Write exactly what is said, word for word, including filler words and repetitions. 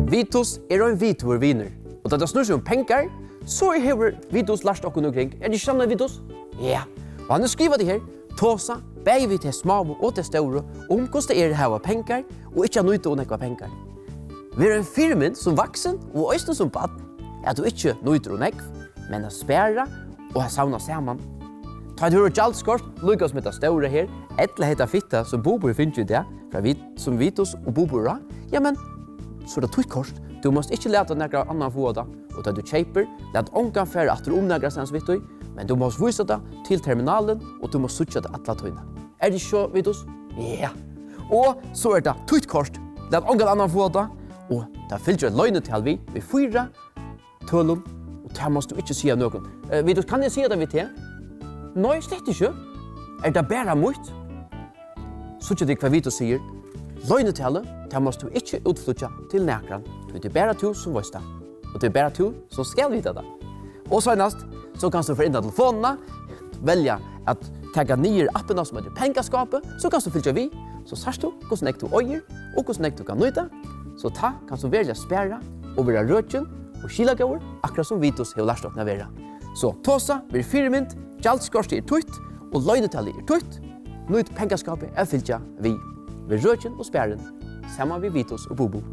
Vitus er ein vitugir vinur, og tá tað snýr seg um pengar, so hevur Vitus lært okkum nøkur ting. Er tað ikki sannlíkt, Vitus? Ja. Og hann hevur skrivað tað her: Tosa, bæði við tey smáu og tey stóru, um hvussu tað er at hava pengar og ikki at nýta ov nógvar pengar. Ver ein fyrimynd sum vaksin og eisini sum barn, at tú ikki nýtir ov nógv, men at spara og at savna saman. Tá tú hevur gjaldskort, líka sum hetta stóra her, ella hetta fitta sum Bubu hevur fingið í dag, frá vit, sum Vitus og Bubu rá, ja, men, so er tað títt kort. Tú mást ikki lata nakran annan fáa tað, og tá tú keypir, lat ongan fara aftur um nakrastaðni við tí, men tú mást vísa tað til terminalin, og tú mást síggja tað alla tíðina. Er tað ikki so, Vitus? Ja. Og so er tað títt kort. Lat ongan annan fáa tað, og tað fylgir eitt loynital við, við fýra tølum, og tað mást tú ikki siga nøkrum. Eh, Vitus, kann eg siga tað við teg? Nei, slett ikki. Er tað bara mítt? Síggja tit, hvat Vitus sigur? Loynitalið, tað mást tú ikki útflýggja til nakran, tí tað er bara tú, sum veist tað. Og tað er bara tú, sum skal vita tað. Og seinast, so kanst tú fara inn á telefonina, velja at taka niður appina sum eitur Pengaskápið, so kanst tú fylgja við, so sært tú, hvussu nógv tú eigur, og hvussu nógv tú kann nýta, so tá kanst tú veruliga spara og vera røkin og skilagóður, akkurát sum Vitus hevur lært okkum at vera. So tosa, ver fyrimynd, gjaldskortið er títt, og loynitalið er títt. Nýt Pengaskápið at fylgja við. Ver røkin og sparin, saman við Vitus og Bubu.